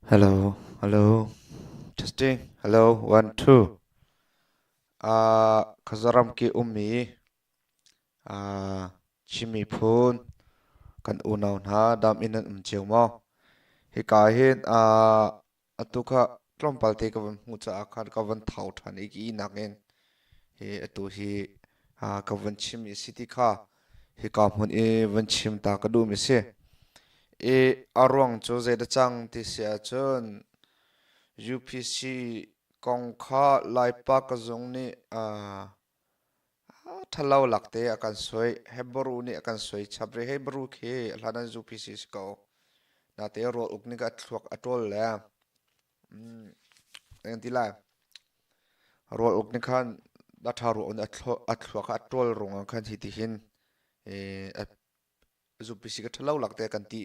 Hello, hello. Testing. Hello, one, two. Uh, Khazaram ki ummi uh, Chin miphun kan unau hna dam in nan um cio maw? Hika hin uh, atu kha tlawmpal te ka van hmuh caah khan ka van thau ṭhan i ki nak in hi atu hi uh, ka van chim i si ti kha hika hmun i van chim ta ka duhmi si. I a ruang cu zeidah cang ti si ahcun UPC kong kha Laipa ka zung nih uh, ṭhalo lakte a kan soi. Hebrew nih a kan soi chap rih. Hebrew khi hlan an UPC si ko. Nate rual uk nih a thluak a ṭawl le mm, eng ti lai. Rual uk nih khan a ṭha rual nih a thluak a ṭawl ruangah khan hi ti hin zupisi ka ṭhalo lak te kan ti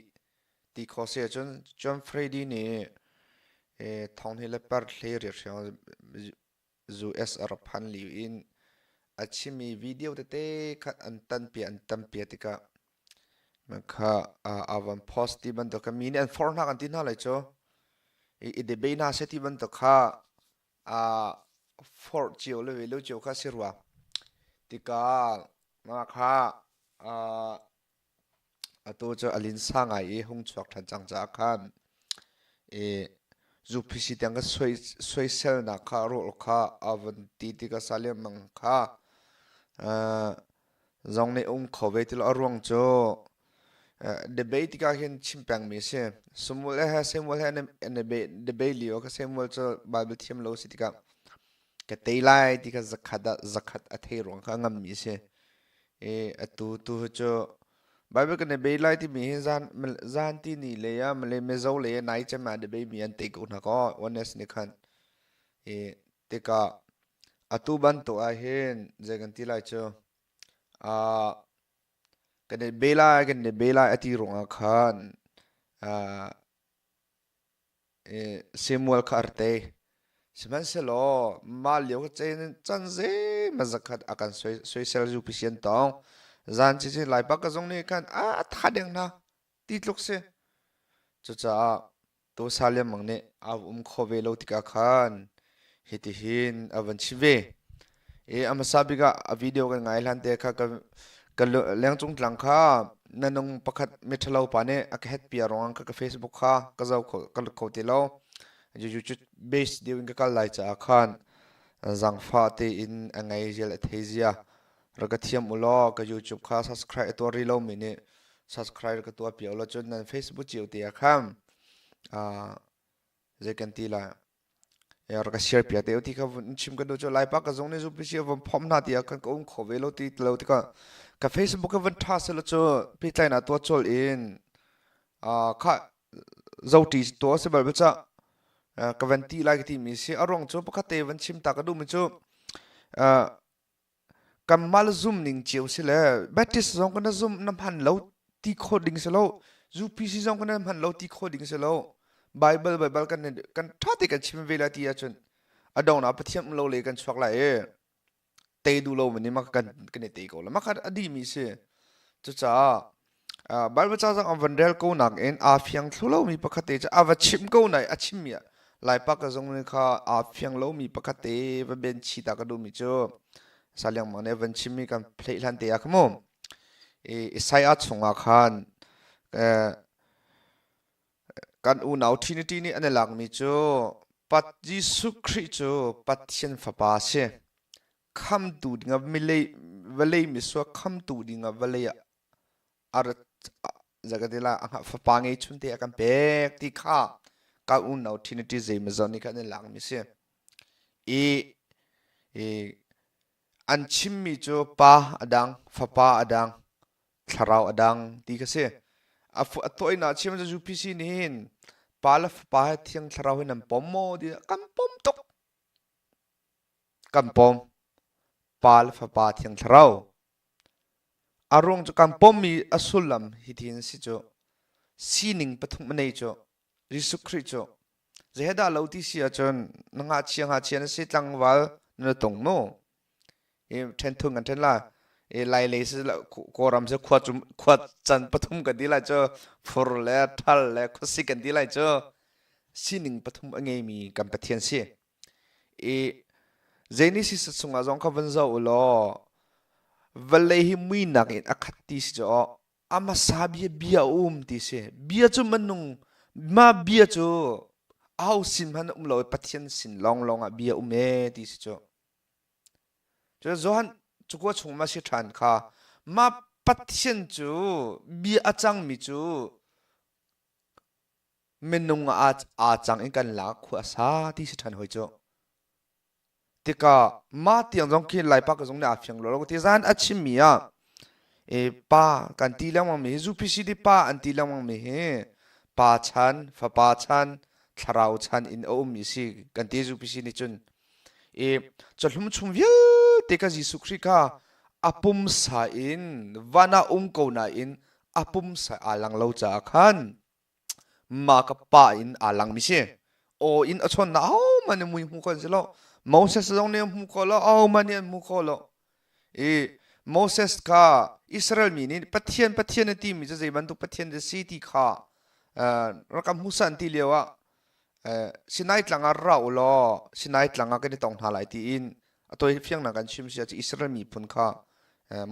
ti kho si ahcun John Frady nih thong hi le per hle riat hriang US a rak phan lio in a chimmi video tete kha an tanpi an tampi tikah kha a van post ti bantuk kha mi nih an forh hna kan ti hna lai cu i debate hna seh ti bantuk kha forh cio le ve lo cio kha si rua tikah mah kha atu cu a linsa ngai i hung chuak ṭhan cang caah khan i zuphisi tiang ka soiselnak kha rawl kha a vun ti tikah sa lengmang kha zong nih um kho ve ti lo. A ruang cu debate tikah hin chim pengmi a si. Samuel he Samuel he an debate lio kha Samuel cu Bible thiam lo si tikah ka tei lai ti kha zakhat ah zakhat a thei ruang kha a ngammi a si. I atu tu cu Bible kan i bei lai timi hi zan zan ti ni le ah Malay Mizo le nai cem ah debate mi an tei ko hna kaw honest nih khan i tikah atu bantuk ah hin zei kan ti lai cu uh, kan i be lai kan i be lai a ti ruangah khan uh, Samuel kha a ra tei. Sihmanhsehlaw mah lio ka chan zeimah zakhat a kan soisel UPC an tong. Zan cici Laipa ka zong nih khan a tha deng hna ti tluk si. Cucaah Tosa lengmang nih a um kho ve lo tikah khan hitihin a van chim ve. I a hmasa bik ah a video kan ngai hlan te kha ka ka lengcung tlang kha na nung pakhat miṭhalo pa nih a ka het pia ruang kha ka Facebook kha ka zoh kho ka lut kho ti lo. YouTube base deuh in ka kal lai caah khan zangfah tein a ngei zial a thei zia rak ka thiam u law ka YouTube kha subscribe a tuah rih lomi nih subscribe ka tuah piak law cun nan Facebook cio te ah khan zei kan ti lai rak ka share piak te ti kha vun chim kan duh cu Laipa ka zong nih zupisi von phom hna ti ah kan ka um kho ve lo ti lo tikah ka Facebook ka van tha sela cu pehtlaihnak tuah col in kha zoti to se bal cha ka van ti lai ka ti mi si a ruang cu pakhat te van chim ta ka duh mi cu Kanmah le zum ning cio si le Baptist zong kan zum na hman lo ti khawh ding si lo. UPC zong kan hman lo ti khawh ding si lo. Bible Bible kan kan ṭha te kan chim ve lai ti ahcun a donghnak Pathian um lo le kan chuak lai i tei duh lo mi nih kan kan i tei ko la. Mah kha a dih mi si. Cucaah Baibal ca zong an van rel ko nakin aa fiang thlu lomi pakhat te cu a va chim ko nai a chimmi ah Laipa ka zung nih kha aa fiang lomi pakhat te va ben chi ta ka duhmi cu Saliang Mang nih a van chimmi kan phlei hlan te ah kha mu i Isaiah chungah khan kan unau Trinity nih an i lakmi cu Pat Jesuh Khrih cu Pathian Fapa a si. Khamtu dingah milei vawlei misuak khamtu dingah vawlei ah zakatila fapa ngei chun te a kan pek ti kha ka unau Trinity zeimawzat nih khan an lakmi si. I, i an chimmi cu pa a dang, fapa a dang, thlarau a dang ti kha si. A, a tawinak chim cu UPC nih hin pa le fapa he thiang thlarau hin an pom maw ti kan pom tuk. Kan pom. Pa le fapa thiang thlarau. A ruang cu kan pommi a sullam hitin si cu sining pathum a nei cu Jesuh Khrih cu zeidah lo ti si ahcun na ngakchia ngakchia na si tlangval na tung mu i ṭhen thung kan ṭhen la i lai lei si kawlram si khua cum khua can pathum kan ti lai cu fur le ṭhal le khuasik kan ti lai cu. sining pathum a ngeimi kan Pathian si. I Genesis chungah zong kha van zoh u law vawlei hi muinak in a khat ti si cu a hmasa bia bia a um ti si. Bia cu minung mah bia cu aho sin hmanh a um lo i Pathian sin lawnglawng ah bia um ee ti si cu. Cun Johan cukua chung ma si ṭhan kha mah Pathian cu bia a cangmi cu minung ah aa cang in kan lak khua a sa ti si ṭhan hoi cu. Tikah mah tiang zong khi Laipa ka zong nih aa fiang lo lo ti zan a chimmi ah e pa kan ti lengmang mi hi UPCD pa an ti lengmang mi hi pa chan fapa chan thlarau chan in a ummi si kan ti UPC nih cun i cahlum chung vialte ka Jesuh Khrih kha a pumsa in van ah um ko nain a pumsa aa lang lo caah khan mah ka pa in aa langmi si. Aw in a chawnnak ahohmanh nih mui hmu kho an si lo. Moses zong nih an hmu kho lo, ahohmanh nih an hmu kho lo. I Moses kha Israel mi nih Pathian Pathian a timi cu zei bantuk Pathian dah si ti kha rak kan hmuhsan ti lio ah Sinai tlang ah ra u law Sinai tlang ah kan i tong hna lai tiin a tawi fiangnak kan chim si ahcun Israel miphun kha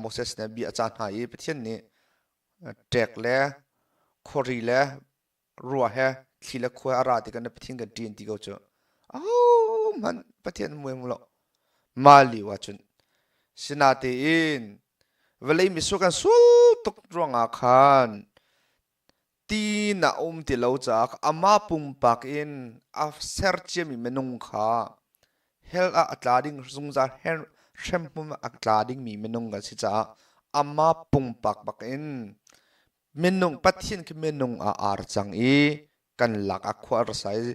Moses nih bia a cah hna i Pathian nih ṭek le khuari le rua he thli le khua a ra tikah na Pathian kan ṭin ti ko cu. Ahohmanh Pathian mui mu lo. Mah lio ahcun sinatein vawlei misual kan sual tuk ruangah khan ti na um ti lo caah amah pumpak in a ser ciami minung kha hell ah a tla ding zungzal hremhmun ah a tla dingmi minung kan si caah amah pumpak bak in minung Pathian khi minung ah ar cang i kan lak ah khua a sa i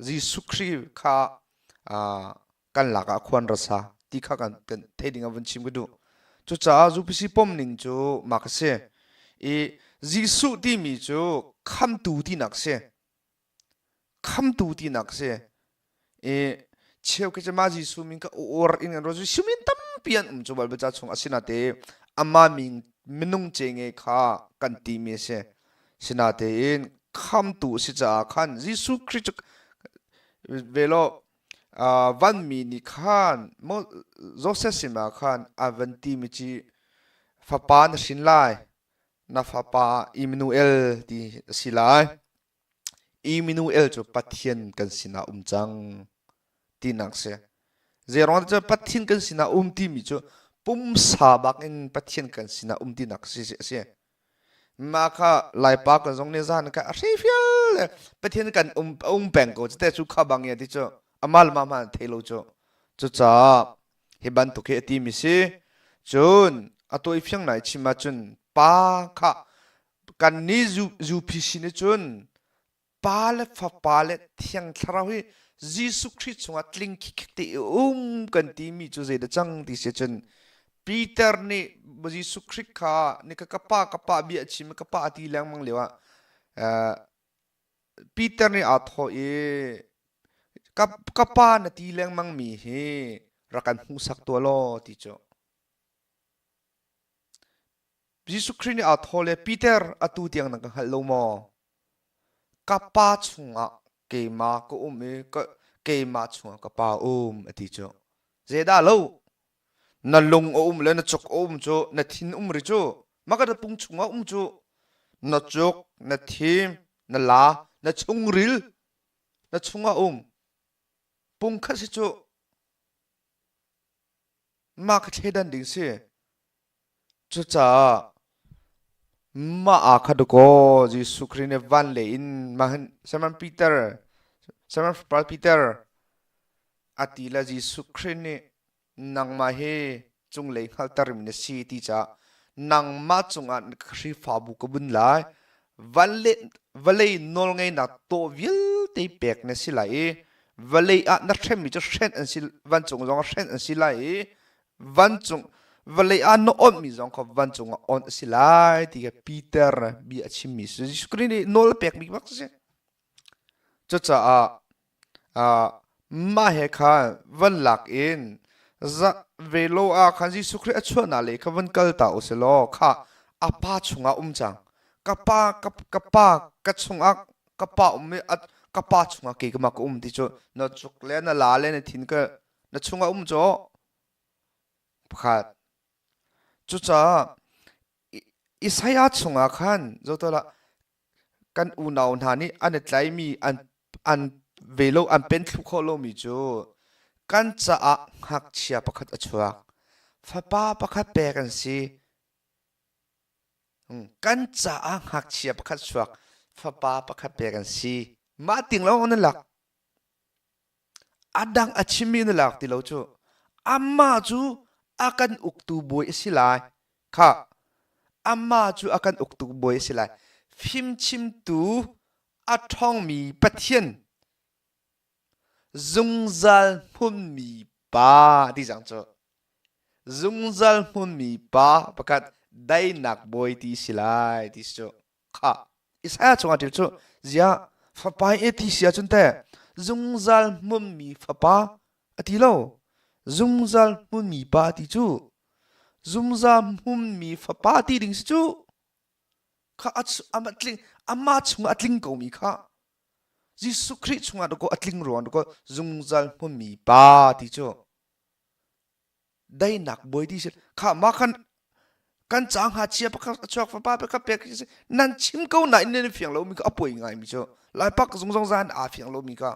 Jesuh Khrih kha kan lak ah khuan ra sa ti kha kan kan thei ding ah vun chim ka duh. Cucaah UPC pom ning cu mah ka si. I Jesuh timi cu khamtu tinak si. Khamtu tinak si. I cheu khi cu mah Jesuh min kha uar in an ruat. Jesuh min tampi an um cu Bible ca chung asinate amah min minung ce nge kha kan timi a si. Sinatein khamtu a si caah khan Jesuh Khrih cu velo vanmi nih khan Joseph sinah khan a van timi ci fapa na hrin lai na fapa Immanuel ti a si lai Immanuel cu Pathian kan sinah um cang tinak si zeiruang cu Pathian kan sinah um timi cu pumsa bak in Pathian kan sinah um tinak si a si Mah kha Laipa kan zong nih zan ka a hreifial le Pathian kan um um peng ko te cu kha bang ya ti cu amal ma ma thei lo cu cucaah hi bantuk hi a ti mi si cun a tawi fiang nai chim ahcun pa kha kan ni UPC nih cun Pa le Fapa le Thiang Thlarau hi Jesuh Khrih chungah tling khikhik te i um kan timi cu zeidah cang ti si cun Peter nih Jesuh Khrih kha ni ka ka pa ka pa bia a chim ka pa a ti lengmang lio ah Peter nih aa thawh i ka, ka pa na ti lengmang mi hi rak kan hmuhsak tuah law ti cu Jesuh Khrih nih aa thawh le Peter atu tiang na ka hngalh lo maw Ka pa chungah keimah ka um i keimah chungah ka pa um a ti cu. Zeidah lo? Na lung a um le na cuk a um cu, na thin um ri cu, mah ka na pung chungah um cu, na cuk, na thim, na la, na chungril, na chungah um. Pung khat si cu. Mah ka thleidan ding si. Cucaah mah aa khat dakaw Jesuh Khrih nih van lei in mah hin Simon Peter Simon Peter a ti le Jesuh Khrih nih nangmah hi cunglei hngalhter mi na si ti caah nangmah cungah Khrihfabu ka bun lai vawlei nawlngeihnak tawh vialte pek na si lai i vawlei ah na hremmi cu hrenh an si vancung zong ah hrenh an si lai i vancung vawlei ah na onhmi zong kha vancung ah onh a si lai ti kha Peter bia a chimmi si Jesuh Khrih nih nawl a pekmi bak si cucaah mah he khan van lak in velo ah khan Jesuh Khrih a chuahnak lei kha van kal ta u si law kha a pa chungah um cang ka pa ka pa ka chungah ka pa um i ka Ka pa chungah kei ka ka um ti cu na cuk le na la le na thin ka na chungah um cu pakhat. Cucaah Isaiah chungah khan zotola kan unau hna nih an i tlaimi an an ve lo an pen thlu khawh lomi cu kan caah ngakchia pakhat a chuak. Fapa pakhat pek an si. Kan caah ngakchia pakhat chuak fapa pakhat pek an si. Mah ting lawng nan lak. A dang a chimmi na lak ti lo cu. Amah cu a kan uktu bawi a si lai. Kha amah cu a kan uktu bawi a si lai. Fimchimtu a ṭhawngmi Pathian zungzal hmunmi Pa ti cang cu. Zungzal hmunmi Pa pakhat daihnak bawi ti si lai ti si cu. Kha Isaiah chungah ṭil cu ziah fapa i ti si ahcun teh zungzal hmunmi fapa a ti lo. Zungzal hmunmi pa ti cu zungzal hmunmi fapa ti ding si cu kha a tling amah chungah a tling komi kha Jesuh Khrih chungah dakaw a tling ruang dakaw zungzal hmunmi pa ti cu daihnak bawi ti si kha mah khan kan ca hnga chia pakhat a chuak fapa pakhat pek si nan chim ko na in nan fiang lomi kha a poi ngai mi cu laipak zungzong zan aa fiang lomi kha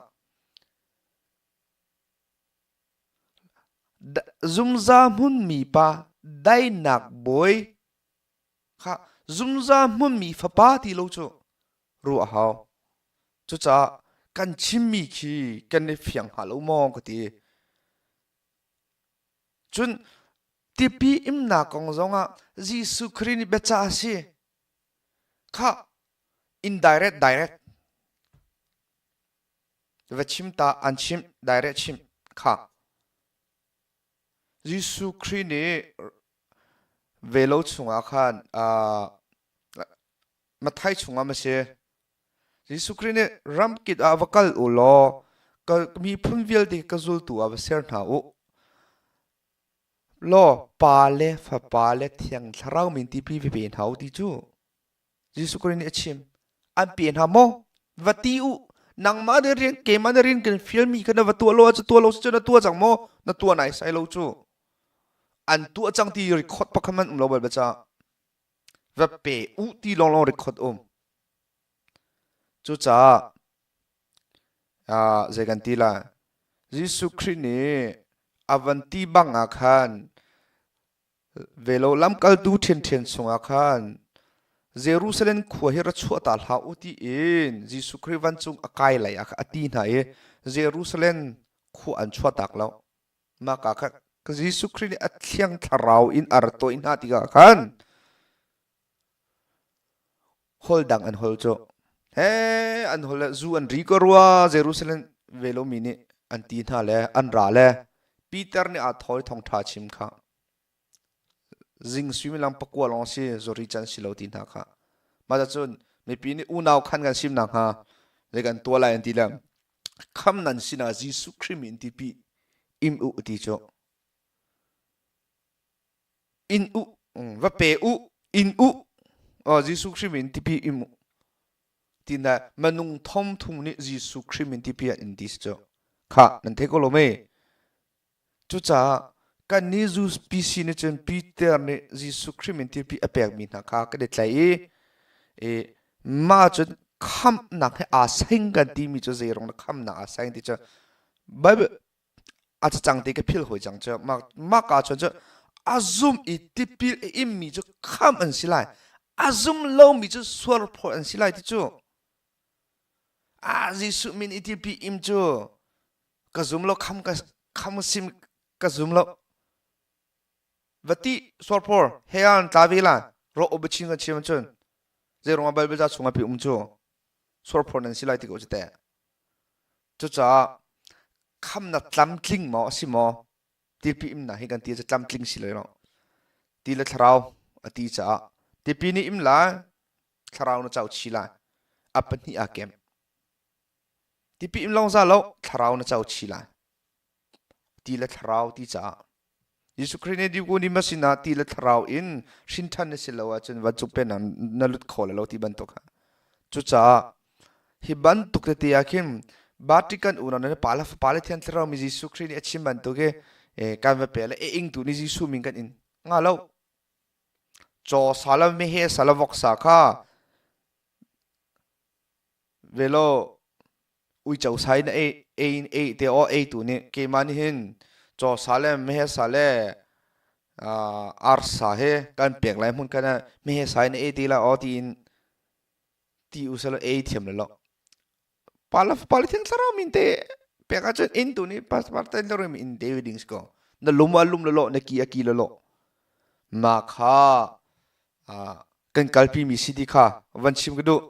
zumza hmunmi pa daihnak bawi kha zumza hmunmi fapa ti lo cu ruah hau cucaah kan chimmi khi kan i fiang hnga lo maw ka ti Cun tipi imnak kong zongah Jesuh Khrih nih biacah a si. Khah, indirect direct. Va chim ta an chimh, direct chimh. Khah. Jesuh Khrih nih velo chungah khan uh, Mathai chungah ma si. Jesuh Khrih nih ramkip ah va kal u law ka miphun vialte ka zultu ah va ser hna u. Law Pa le Fapa le Thiang Thlarau min tipi va pe hna u ti cu Jesuh Khrih nih a chim. An pe hna maw? Va ti u. Nangmah na rian keimah na rian kan fialmi kha na va tuah lo ahcun tuah lo si cu na tuah cang maw? Na tuah nai sai lo cu. An tuah cang ti record pakhat man um lo bal ba ca. Va pe u ti lawnglawng record um. Cucaah zei kan ti lai? Jesuh Khrih nih a van ti bang ah khan velo lamkaltu ṭhianṭhian chungah khan Jerusalem khua hi ra chuah ta hlah u tiin Jesuh Khrih vancung a kai lai ah khan a ti hna i Jerusalem khua an chuahtak lo. Mah ka kha Jesuh Khrih nih a thiang thlarau in a ra tawih hna tikah khan Hol dang an hol cu he an hol le zu an ri ko rua Jerusalem ve lomi nih an ti hna le an ra le Peter nih aa thawi thawngṭha chim kha zing suimilam pakua lawng si zuri can si lo ti hna kha mah cun mipi nih unau khan kan sim nakhnga zei kan tuah lai an ti le kham nan sinah Jesuh Khrih min ti pi im u ti cu in u va pe u in u Jesuh Khrih min tipi im u tina manung thom thum nih Jesuh Khrih min tipi an in ti si cu kha nan thei ko lo me cucaah kan nih zu PC nih cun Peter nih Jesuh Khrih min tipi a pekmi hna kha kan i tlai i i mah cun khamhnak he aa seng kan timi cu zeirong na khamnak aa seng ti cu Bible a cacang ti ka phil hoi cang cu mah ka chon cu a zum i tipil a immi cu kham an si lai a zum lomi cu sual phawt an si lai ti cu a Jesuh min i tipi im cu ka zum lo kham ka kham sim ka zum lo va ti sual phor he an tla ve la ro obachin ka chim cun zeirong a Bible ca chungah pi um cu sual phor nan si lai ti ko cu te Cucaah khamnak tlamtling maw a si maw tipi imnak hi kan ti cu tlamtling si lo. Ti le thlarau a ti caah tipi nih im lai, thlarau na cau chi lai. A pahnih aa kem. Tipi im lawng za lo, thlarau na cau chi lai. Ti le thlarau ti caah Jesuh Khrih nih Nicodemus sinah ti le thlarau in hrinṭhan na si lo ahcun vancung pennak na lut kho lai lo ti bantuk kha. Cucaah Hi bantuk tete ah khin Vatican unau na pa le fapa le Thiang Thlarau mi Jesuh Khrih nih a chim bantuk hi kan va pe le e ingtu nih Jesuh min kan in nga lo. Caw sa le meheh sa le voksa kha velo uico sa in ei ei ei te aw ei tu nih keimah nih hin caw sa le meheh sa le arsa he kan pek lai hmun kan meheh sa in ei ti la aw tiin ti usalaw ei thiam le lo pala pala thiang thlarau min te pek ahcun inn tu nih pastor ten lo in te ding si ko na lum a lum le lo na ki a ki le lo ma kha kan kalpi mi si ti kha van chim ka duh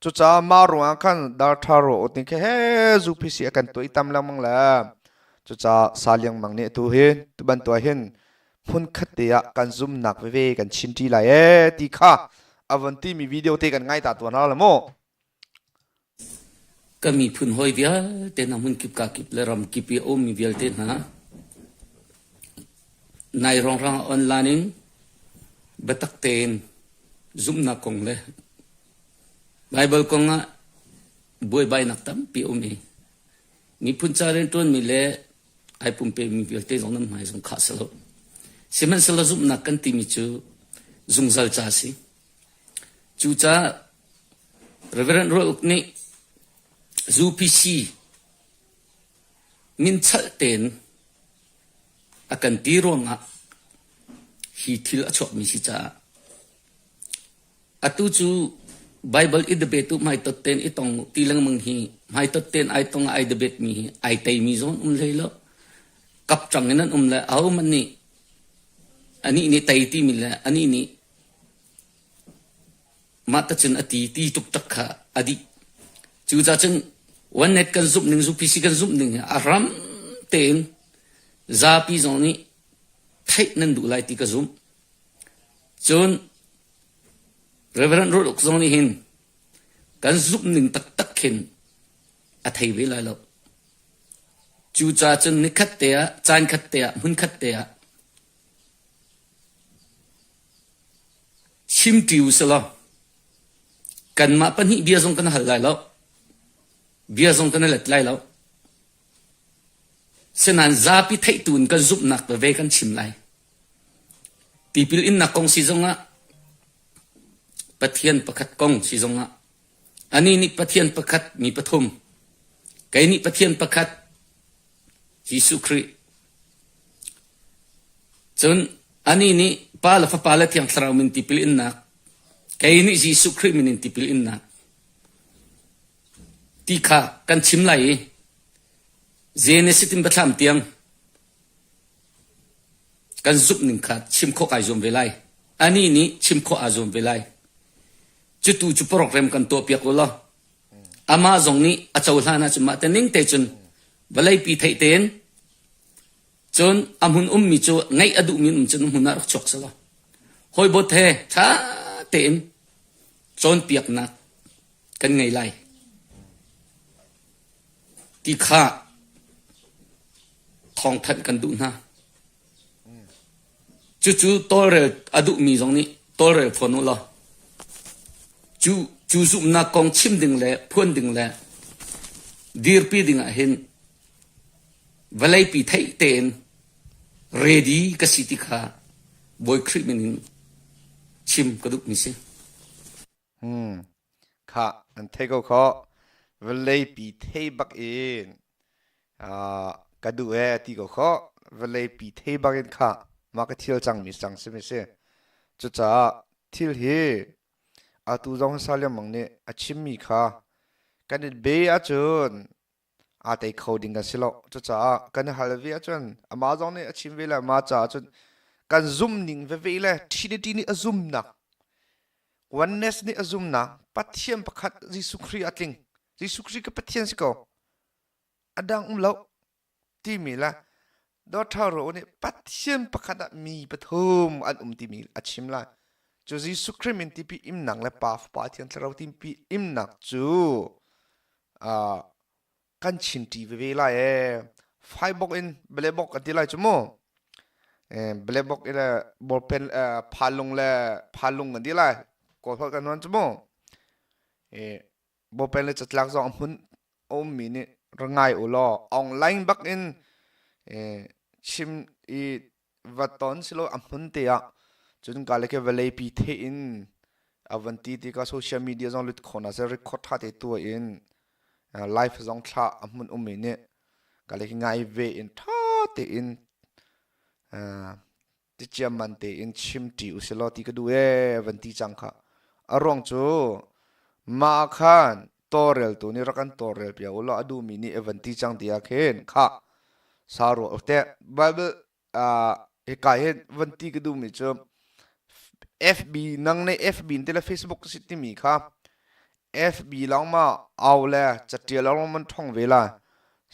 cucaah mah ruangah khan dar tha ro tin khe he zu phi si a kan tuah i tam lengmang le cucaah sa liangmang nih tu hi tu bantuk hin hmun khat te ah kan zumnak veve kan chin ṭi lai ee ti kha a von timi video te kan ngai ta tuan la mu. Ka miphun hawi vialte hna hmun kip ka kip le ram kip i a ummi vialte hna nai rongrang online in biatak tein zumhnak kong le Baibal kong ah buaibainak tampi a um i miphun ca rianṭuanmi le ai pumpemi vialte zong nan hmai zong khah si lo. Sihmanhsehlaw zumhnak kan timi cu zungzal ca a si. Cucaah Reverend Rual Uk nih UPC min chalh tein a kan ti ruangah hi thil a chuakmi si caah Atu cu Baibal i debate u hmaitot tein i tong u ti lengmang hi hmaitot tein ai tong ai debate mi hi ai teimi zong um hlei lo. Kapṭang in an um le ahohmanh nih anih nih tei timi le anih nih mah tacun a ti ti tuktak kha a dih. Cucaah cun one net kan zumh ning UPC kan zumh ning hi a ram tein zapi zong nih theih nan duh lai ti ka zumh. Cun Reverend Ruth Uk zong nih hin kan zumh ning taktak khin a thei ve lai lo. Cucaah cun nikhat te ah, caan khat te ah, hmun khat te ah chimṭi u selaw kanmah pahnih bia zong kan hal lai lo. Bia zong kan let lai lo. Sinain zapi theihtu in kan zumhnak veve kan chim lai. Tipil innak kong si zongah Pathian pakhat kong si zongah anih nih Pathian pakhat mi pathum kei nih Pathian pakhat Jesuh Khrih cun anih nih Pa le Fapa le Thiang Thlarau min tipil innak kei nih Jesuh Khrih min in tipil innak ti kha kan chim lai i Genesis in Biathlam tiang Kan zumh ning kha chim khawh kai zuam ve lai. Anih nih chim khawh aa zuam ve lai. Cutu cu program kan tuahpiak u law amah zong nih a cohlan ahcun mah te ning te cun vawleipi theih tein cun a hmun ummi cu ngeih a duhmi um cun a hmun ah rak chuak selaw hawibawt he ṭha tein cawnpiaknak kan ngei lai ti kha thawngthanh kan duh hna. Cucu tawlrel a duhmi zong nih tawlrel fawn u law cu cu zumhnak kong chim ding le phuan ding le dirpi ding ah hin vawleipi theih tein ready ka si ti kha Bawi Khrih min in chim ka duhmi si. Khah, an thei ko khawh. Vawleipi thei bak in ka duh ee ti ko khawh. Vawleipi thei bak in khah mah ka thil cangmi cang si mi si. Cucaah thil hi atu zong hi Saliam nih a chimmi kha kan i be ahcun aa tei kho ding kan si lo. Cucaah kan i hal ve ahcun amah zong nih a chim ve le amah caah cun kan zumh ning veve le Trinity nih a zumnak oneness nih a zumnak Pathian pakhat Jesuh Khrih a tling. Jesuh Khrih ka Pathian si ko. A dang um lo timi le Dawtha ro nih Pathian pakhat ah mi pathum an um timi a chim lai. Cu Jesuh Khrih min tipi imnak le Pa Fapa Thiang Thlarau tipi imnak cu kan chin ṭi veve lai ee. Faibawk in belebawk kan ti lai cu mu. Belebawk in le ballpen phalung le phalung kan ti lai. Kawl holh kan hman cu mu. Bawlpen le catlak zong a hmun a ummi nih ra ngai u law online bak in chim i va ton silo a hmun te ah cun ka le ke vawlei pi the in a van ti tikah social media zong lut khona se record tha te tua in live zong thla a hmun ummi nih ka le ngai ve in tha te in ti ciamman tein chim ṭi usilaw ti ka duh ee van ti cang kha. A ruang cu mah khan tawlreltu nih rak kan tawlrel piak u law a duhmi nih van ti cang ti ah khin khah sa ruah teh Bible hika hin van ti ka duhmi cu FB nang nih FB in ti le Facebook si timi kha FB lawng ma au le catial lawng man thong ve la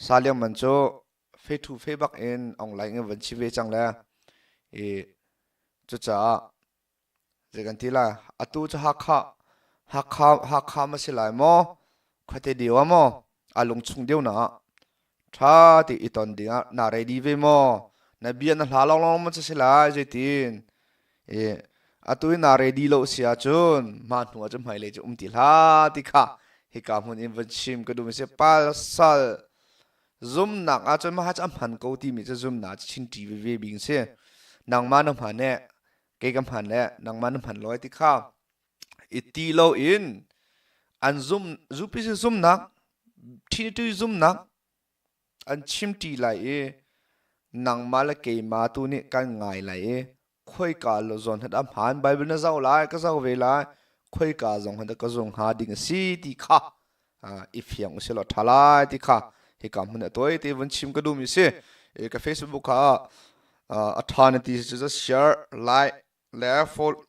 sa liang man cu fe thu fe bak in online in van chim ve cang le i cucaah zei kan ti lai atu cu Hakha Hakha Hakha ma si lai maw khuate deu ah maw a lung chung deu na tha ti i ton ding ah na ready ve maw na bia na hla long long ma si lai zeitin i atu i na ready lo si ahcun ma hnu ah cun hmailei cu um ti hlah ti kha hika hmun in van chim ka duh mi si pal sal Zumnak ahcun mah cu a hman ko timi cu zumnak cu chin ṭi veve bing si. Nangmah na hman eh, kei ka hman le nangmah na hman loi ti kha i ti lo in an zum zupi si zumnak ṭhi zumnak an chim ṭi lai i nangmah le keimah tu nih kan ngai lai i khoika lo zawn hat a hmaan Bible na zoh lai ka zoh ve lai khoika zong han ka zung hnga ding a si ti kha i fiang usih law ṭha lai ti kha hika hmun a tawi te vun chim ka duhmi si ka Facebook kha a ṭha na ti cu just share like le follow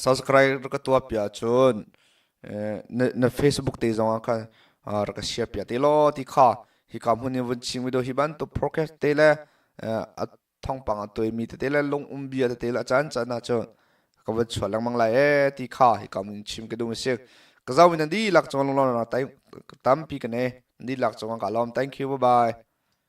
subscribe ka tuah piah cun na Facebook te zong ah khan rak ka share piah te law ti kha hika hmun in vun chim video hi bantuk podcast te le thawngpang a tuaimi tete le lung um bia tete le a caan caan ah cun ka van chuah lengmang lai ee ti kha hika mun chim ka duh si ka zau in nan dihlak cung lunglawmhnak tampi ka nei nan dihlak cung ka lawm. Thank you. Bye bye.